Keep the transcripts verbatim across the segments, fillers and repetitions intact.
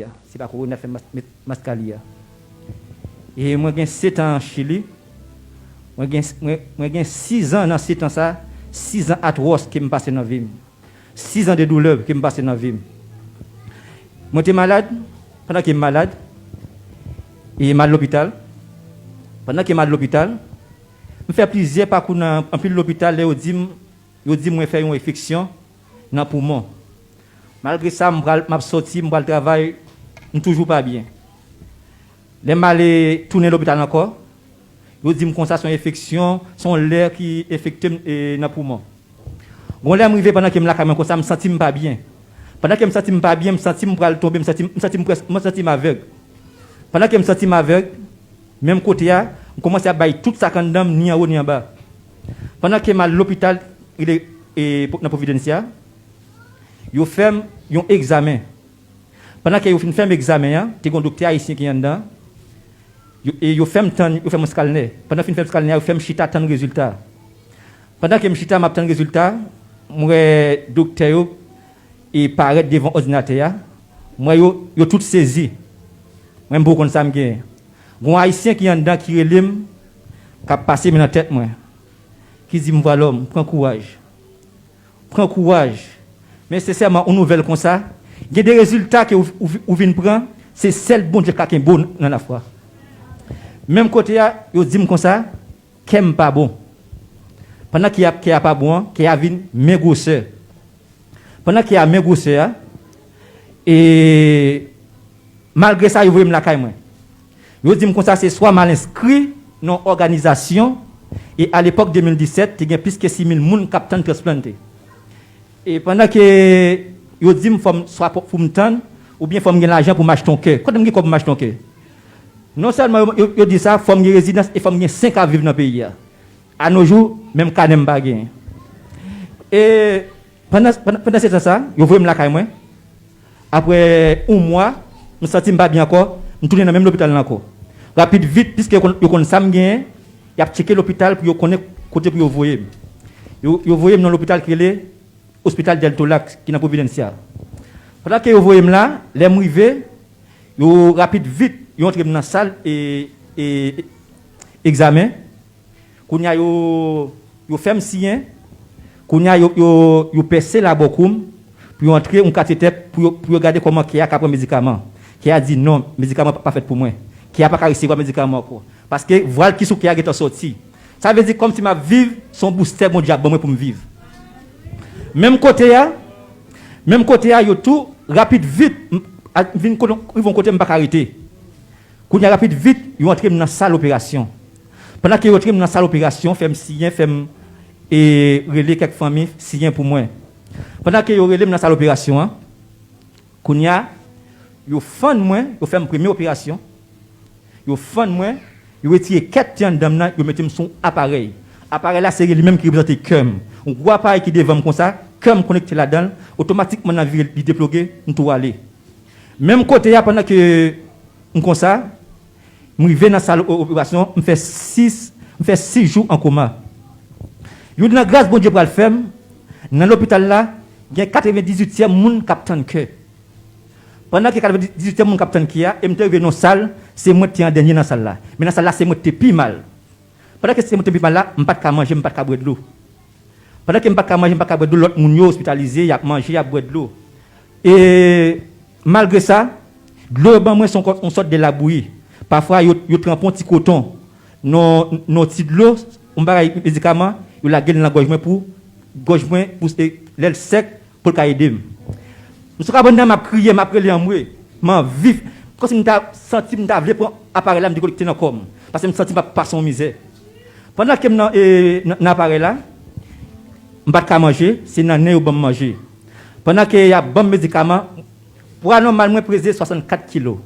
a. Se pa korona fè m mas, met mask a li a. E mwen gen sèt an an Chili. Mwen gen, mwen, mwen gen sis an nan sèt an sa, sis an atwòs ke m pase nan vi m. Sis an de doulè ke m pase nan vi m. Mwen te malad, pandan ke m malad, e m al lopital. Pandan ke m al lopital, m fè plizyè pakou nan anpil lopital, lè yo di m, yo di mwen fè yon enfeksyon nan poumon. Malgre sa, m pral, m ap sòti, m pral travay, m toujou pa byen. Lè m ale tounen lopital ankò, yo di m konsa se yon enfeksyon, se yon lè ki enfekte m, e, nan poumon. Gon lè m rive pandan ke m lakay mwen konsa, m santi m pa byen. Pandan ke m santi m pa byen, m santi m pral tonbe, m santi, m santi m près, m santi m avèg. Pandan ke m santi m avèg, menm kote a, m kòmanse ap bay tout sa k anndan m, ni anwo ni anba. Pandan ke m al lopital, rele, e, nan Providencia, yo fè m yon egzamen. Pandan ke yo fin fè m egzamen an, te gen yon doktè ayisyen ki anndan. Yo, e yo fè m tann, yo fè m yon skanè. Pandan yo fin fè m skanè a, yo fè m chita tann rezilta. Pandan ke m chita, m ap tann rezilta, m wè doktè yo e parèt devan òdinatè a. M wè yo, yo tout sezi. Mwen, m poko konn sa m genyen. Gon ayisyen ki anndan ki rele m, k ap pase men nan tèt mwen, ki di m, "Valòm, pran kouraj. Pran kouraj." Men sensèman, yon nouvèl konsa, gen de rezilta ke ou, ou, ou vin pran, se sèl Bondye k ka kenbe w nan lafwa. Menm kote a, yo di m konsa, kè m pa bon. Pandan kè a, kè a pa bon an, kè a vin men gwosè. Pandan kè a men gwosè a, e malgre sa, yo voye m lakay mwen. Yo di m konsa se swa m al enskri nan òganizasyon, e alepòk de mil disèt, te gen plis ke sis mil moun k ap tann transplante. E pandan ke yo di m fò m swa pou m tann, oubyen fò m gen lajan pou m achte yon kè. Kote m gen kòb pou m achte yon kè? Non sèlman yo, yo, yo di sa, fò m gen rezidans e fò m gen senk a viv nan peyi a. Anojou, menm kanè m pa genyen. E pandan, pandan, pandan se tan sa, yo voye m lakay mwen. Apre yon mwa, m santi m pa byen ankò, m tounen nan menm lopital la ankò. Rapid vit, piske yo konn, yo konn sa m genyen, y ap tcheke lopital pou yo konnen kote pou yo voye m. Yo, yo voye m nan lopital ki rele Hospital del Tolac, ki nan Providencia. Pandan ke yo voye m la, lè m rive, yo rapid vit, yo antre m nan sal e, e, e egzamen. Kounye a yo, yo fè m siyen. Kounye a yo, yo, yo pèse labò kou m pou yo antre yon katetè pou yo, pou yo gade kòman kè a ka pran medikaman. Kè a di, "Non, medikaman pa, pa fèt pou mwen." Kè a pa ka resevwa medikaman ankò. Paske vwal ki sou kè a gentan sòti. Sa vle di kòmsi m ap viv, se yon boustè Bondye ap ban mwen pou m viv. Menm kote a, menm kote a, yo tou, rapid vit, m, a, vin kote, rive yon kote m pa ka rete. Kounye a rapid vit, yo antre m nan sal operasyon. Pandan ke yo antre m nan sal operasyon, fè m siyen, fè m, e, rele kèk fanmi, siyen pou mwen. Pandan ke yo rele m nan sal operasyon an, kounye a, yo fann mwen, yo fè m premye operasyon. Yo fann mwen, yo retire kè k te anndan m nan, yo mete m sou yon aparèy. Aparèy la, se li menm ki reprezante kè m. Yon gwo aparèy ki devan m konsa, kè m konekte ladan l, otomatikman nan vire li deploge, m tou ale. Menm kote a, pandan ke m konsa, m rive nan sal o-, operasyon, m fè sis, m fè sis jou an koma. Youn nan gras Bondye pral fè m, nan lopital la, gen katrevendizuityèm moun k ap tann kè. Pandan ke katrevendizuityèm moun k ap tann kè a, e m te rive nan sal, se mwen ki te an dènye nan sal la. Men nan sal la, se mwen ki te pi mal. Pandan ke se mwen ki te pi mal la, m pa t ka manje, m pa t ka bwè dlo. Pandan ke m pa t ka manje, m pa t ka bwè dlo, lòt moun yo ospitalize, y ap manje, y ap bwè dlo. E malgre sa, dlo yo ban mwen se yon kò-, yon sòt de labouyi. Pafwa, yo, yo tranpe yon ti koton nan, nan yon ti dlo, yon bagay medikaman, yo lage l nan gòj mwen pou, gòj mwen, pou, e, lè l sèk, pou l ka ede m. M sou kabann nan, m ap kriye, m ap rele anmwe. M anvi, kòmsi m ta santi m ta vle pran aparèy la, m dekonekte nan kò m. Paske m santi m ap pase yon mizè. Pandan ke m nan, e, nan, nan aparèy la, m pa t ka manje, se nan nen yo ban m manje. Pandan ke y ap ban m medikaman, pwa nòmal mwen peze swasannkat kilo.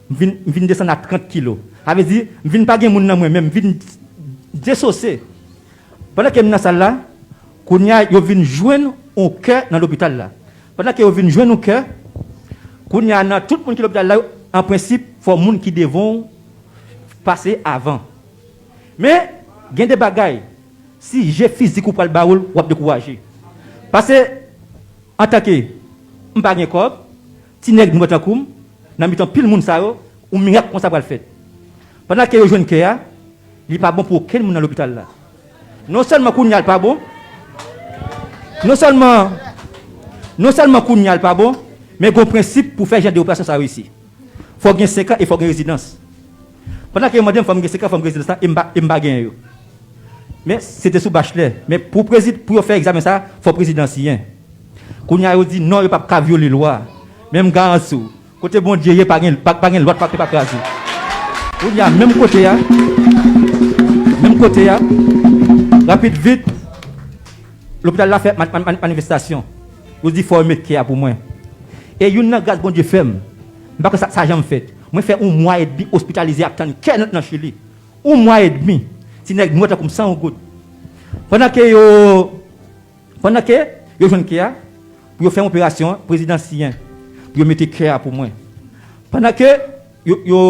M vin, m vin desann a trant kilo. Sa vle di, m vin pa gen moun nan mwen menm, m vin desose. Pandan ke m nan sal la, kounye a, yo vin jwenn yon kè nan lopital la. Pandan ke yo vin jwenn yon kè, kounye a, nan tout moun ki lopital la, an prensip, fò moun ki devan w pase avan. Men, gen de bagay, si je fizik ou pral ba w l, w ap dekouraje. Paske, antanke m pa gen kòb, ti nèg nwè tankou m, Nan mitan pil moun sa yo, yon mirak konsa pral fèt. Pandan ke yo jwenn kè a, li pa bon pou okenn moun nan lopital la. Non sèlman kounye a l pa bon, non sèlman, non sèlman kounye a l pa bon, men gen yon prensip pou fè jan de operasyon sa yo isi. Fò gen senk an e fò gen rezidans. Pandan ke yo mande m fò m gen senk an, fò m gen rezidans la, e m pa, e m pa genyen yo. Men se te sou bachelè. Men pou prezid-, pou yo fè egzamen sa, fò prezidansiyen. Kounye a yo di non, yo p ap ka vyole lwa. Men m garanti w, kote Bondye ye, pa gen, pa, pa gen lwa k pa, pa kraze. Kounye a, menm kote a, menm kote a, rapid vit, lopital la fè man-, man-, man-, manifestasyon. Yo di fò yo met kè a pou mwen. E youn nan gras Bondye fè m, m pa kwè sa, sa janm fèt. Mwen fè yon mwa edmi ospitalize ap tann kè nan, nan Chili. Yon mwa edmi. Ti nèg nwè tankou m san yon goud. Pandan ke yo, pandan ke yo jwenn kè a, pou yo fè yon operasyon, prezidansiyen, pou yo mete kè a pou mwen. Pandan ke yo, yo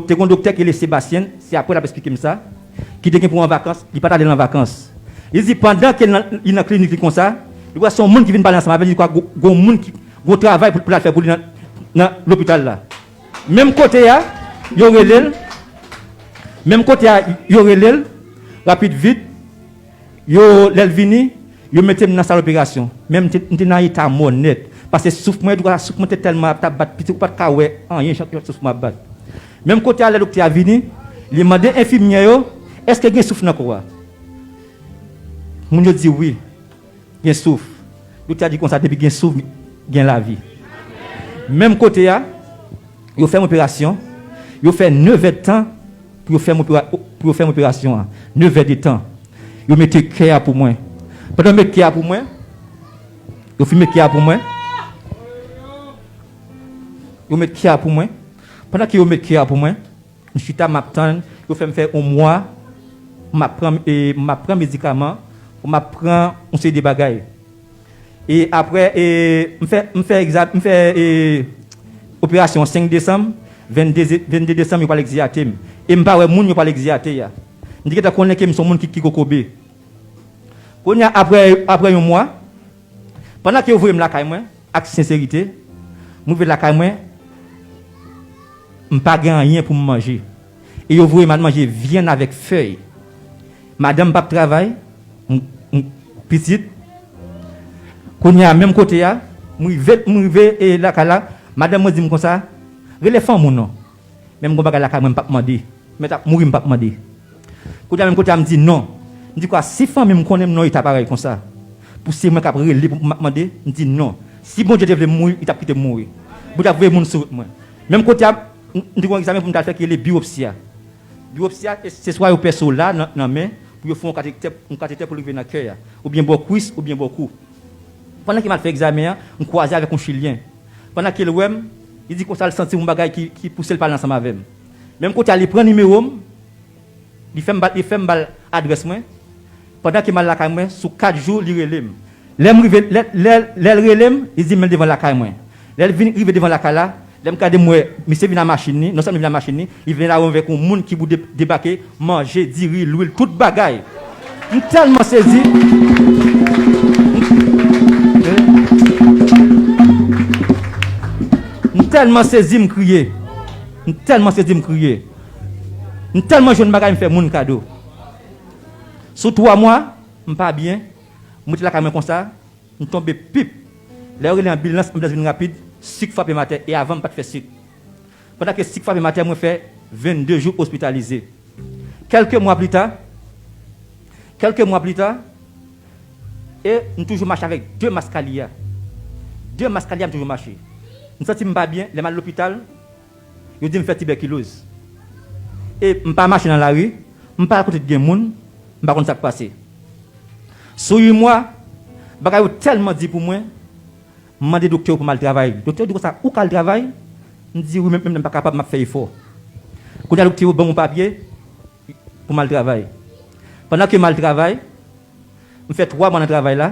te gen yon doktè ki rele Sebastien, se apre l ap esplike m sa, ki te gen pou an vakans, li pa t ale nan vakans. Li di pandan ke nan, li nan klinik li konsa, li wè se yon moun ki vin pale ansanm avè l, li di kwa gon, gon moun ki, gon travay pou, pou l al fè pou li nan, nan lopital la. Menm kote a, yo rele l, menm kote a, yo rele l, rapid vit, yo, lè l vini, yo mete m nan sal operasyon. Men m te, m te nan eta mò nèt. Paske souf mwen, souf mwen te tèlman ap t ap bat piti, ou pa t ka wè anyen jan, jan souf mwen ap bat. Menm kote a, lè doktè a vini, li mande enfimyè yo, èske gen souf nan kò a? Moun yo di wi, gen souf. Doktè a di konsa, depi gen souf, gen lavi. Menm kote a, yo fè m operasyon, yo fè nèf èdtan pou yo fè m opera-, pou yo fè m operasyon an. Nèf èdtan. Yo mete kè a pou mwen. Pandan yo met kè a pou mwen, yo fin met kè a pou mwen. Yo met kè a pou mwen. Pandan ke yo met kè a pou mwen, m chita, m ap tann, yo fè m fè yon mwa, m ap pran, e, m ap pran medikaman, m ap pran yon seri de bagay. E apre, e, m fè, m fè egza-, m fè, e, operasyon senk desanm, vennde, vennde desanm, yo pral egziyate m. E m pa wè moun yo pral egziyate a. M te gentan konnen ke m se yon moun ki, ki kokobe. Kounye a, apre, apre yon mwa, pandan ke yo voye m lakay mwen, ak senserite, m rive lakay mwen, m pa gen anyen pou m manje. E yo voye m al manje vyann avèk fèy. Madanm p ap travay, m, m, pitit. Kounye a, menm kote a, m rive, m rive, e, lakay la, madanm mwen di m konsa, rele fanmi w non. Men m gon bagay lakay mwen, m p ap mande. Mèt ap mouri, m p ap mande. Kounye a, menm kote a, m di non. M di kwa, si fanmi m konnen m nan yon eta parèy konsa, pou se mwen k ap rele pou m ap mande, m di non. Si Bondye te vle m mouri, li t ap kite m mouri. Bondye ap voye moun sou wout mwen. Menm kote a, m, m te gon egzamen pou m t al fè ki rele biyopsi a. Biyopsi a, e, se swa yo pèse w la nan, nan men, pou yo fè yon katetè, yon katetè pou l rive nan kè a, oubyen bò kwis, oubyen bò kou. Pandan ke m al fè egzamen an, m kwaze avèk yon Chilyen. Pandan ke l wè m, li di konsa l santi yon bagay ki, ki pouse l pale ansanm avè m. Menm kote a, li pran nimewo m, li fè m ba, li fè m ba l adrès mwen. Pandan ke m al lakay mwen, sou kat jou, li rele m. Lè m rive, lè, lè, lè l rele m, li di m men l devan lakay mwen. Lè l vin rive devan lakay la, lè m gade m wè misye vin ak machin li, non sèlman li vin ak machin li, li vin la avèk yon moun ki pou de-, debake, manje, diri, lwil, tout bagay. M tèlman sezi. M tèlman sezi, m kriye. M tèlman sezi, m kriye. M tèlman jwenn bagay, m fè moun kado. Sou twa mwa, m pa byen. M rete lakay mwen konsa. M tonbe pip. Lè yo rele anbilans, anbilans vin rapid, sik frape m atè, e avan m pa t fè sik. Pandan ke sik frape m atè, mwen fè vennde jou ospitalize. Kèlke mwa pli ta, kèlke mwa pli ta, e m toujou mache avèk de mas kalye a. De mas kalye a m toujou mache. M santi m pa byen, lè m al lopital, yo di m fè tibèkiloz. E m pa mache nan lari, m pa al kote k gen moun, m pa konn sa k pase. Sou uit mwa, bagay yo tèlman di pou mwen, m mande doktè yo pou m al travay. Doktè yo di konsa, ou ka al travay? M di wi, men, men m pa kapab, m ap fè efò. Kounye a doktè yo ban m yon papye pou m al travay. Pandan ke m al travay, m fè twa mwa nan travay la.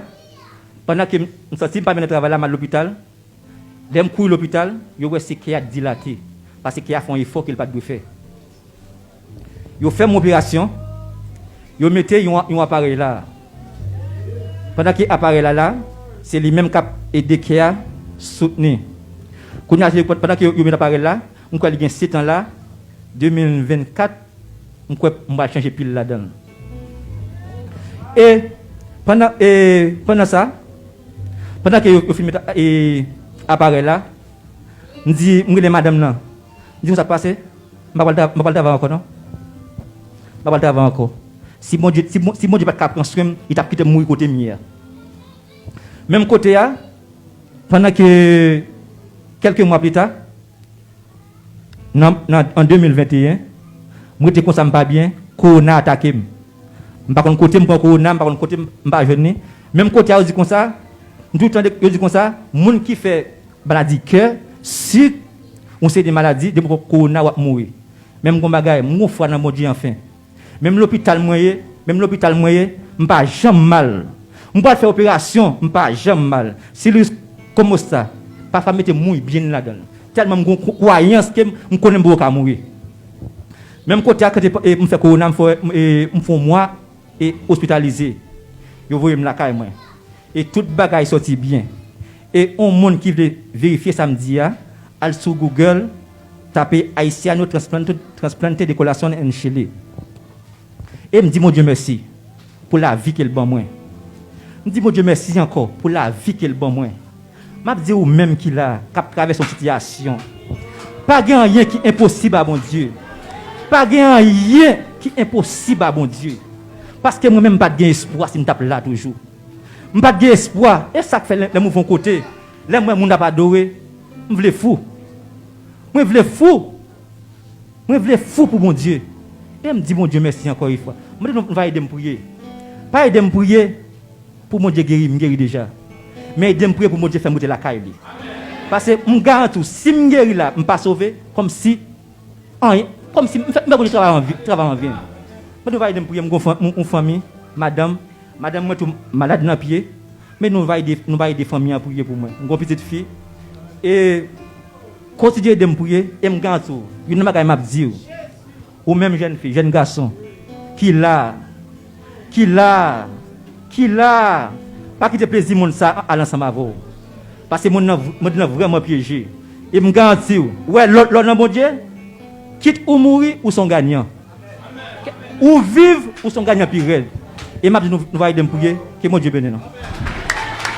Pandan ke m, m santi m pa byen nan travay la, m al lopital. Lè m kouri lopital, yo wè se kè a t dilate, paske kè a fè yon efò ke l pa t dwe fè. Yo fè m operasyon, yo mete yon, yon aparèy la. Pandan ke aparèy la la, se li menm k ap ede kè a soutni. Kounye a, se pandan ke yo, yo met aparèy la, m kwè li gen sèt an la, de mil vennkat, m kwè m pral chanje pil ladan l. E pandan, e pandan sa, pandan ke yo, yo fin met, e, aparèy la, m di, m rele madanm nan. M di, "Konsa k pase, m pa pral tra-, m pa pral travay ankò, non. M pa pral travay ankò. Si Bondye, si, Bon- si Bondye pa t ka pran swen m, li t ap kite m mouri kote m ye a." Menm kote a, pandan ke, kèlke mwa pli ta, nan, nan, an de mil venteyen, m rete konsa, m pa byen, kowona atake m. M pa konn kote m pran kowona, m pa konn kote m, m pa jwenn li. Menm kote a, yo di konsa, m toujou tande yo di konsa, moun ki fè maladi kè, sik, yon seri de maladi, depi w pran kowona, w ap mouri. Men m gon bagay, m gon fwa nan Bondye anfen. Menm lopital mwen ye, menm lopital mwen ye, m pa janm mal. M pral fè operasyon, m pa janm mal. Siliris komosta, pafwa mete mouy byen ladan l. Tèlman m gon kwayans ke m, m konnen m poko ka mouri. Menm kote a, kote e, m fè kowona, m fè, e, m fè yon mwa e ospitalize. Yo voye m lakay mwen. E tout bagay sòti byen. E yon moun ki vle verifye sa m di a, al sou Google, tape Haitiano transplante, transplante de corazón en Chile. E m di Bondye mèsi pou lavi ke l ban mwen. M di Bondye mèsi ankò pou lavi ke l ban mwen. M ap di ou menm ki la, k ap travèse yon sitiyasyon. Pa gen anyen ki enposib a Bondye. Pa gen anyen ki enposib a Bondye. Paske mwen menm m pa t gen espwa si m t ap la toujou. M pa t gen espwa. E sa k fè lè, lè m rive yon kote, lè m wè moun ap adore, m vle fou. Mwen vle fou. Mwen vle fou pou Bondye. E m di Bondye mèsi ankò yon fwa. Mwen mande nou va ede m priye. Pa ede m priye pou Bondye geri m, m geri deja. Men ede m priye pou Bondye fè m rete lakay li. Paske m garanti w, si m geri la, m pa sove, kòmsi anyen, kòmsi m fè, m fè Bondye travay an vi-, travay an ven. Mwen mande nou va ede m priye, m gon fan-, m, yon fanmi, madanm, madanm mwen tou malad nan pye, men nou va ede, nou va ede fanmi an priye pou mwen. M gon pitit fi, e kontinye ede m priye, e m garanti w, youn nan bagay m ap di w, ou menm jèn fi, jèn gason, ki la, ki la, ki la, pa kite plezi monn sa al ansanm avè w. Paske monn nan, monn nan vrèman pyeje. E m garanti w, ou wè lè, lè w nan Bondye, kit ou mouri, ou se yon ganyan. Ou viv, ou se yon ganyan pi rèd. E m ap di nou, nou va ede m priye, ke Bondye beni nou.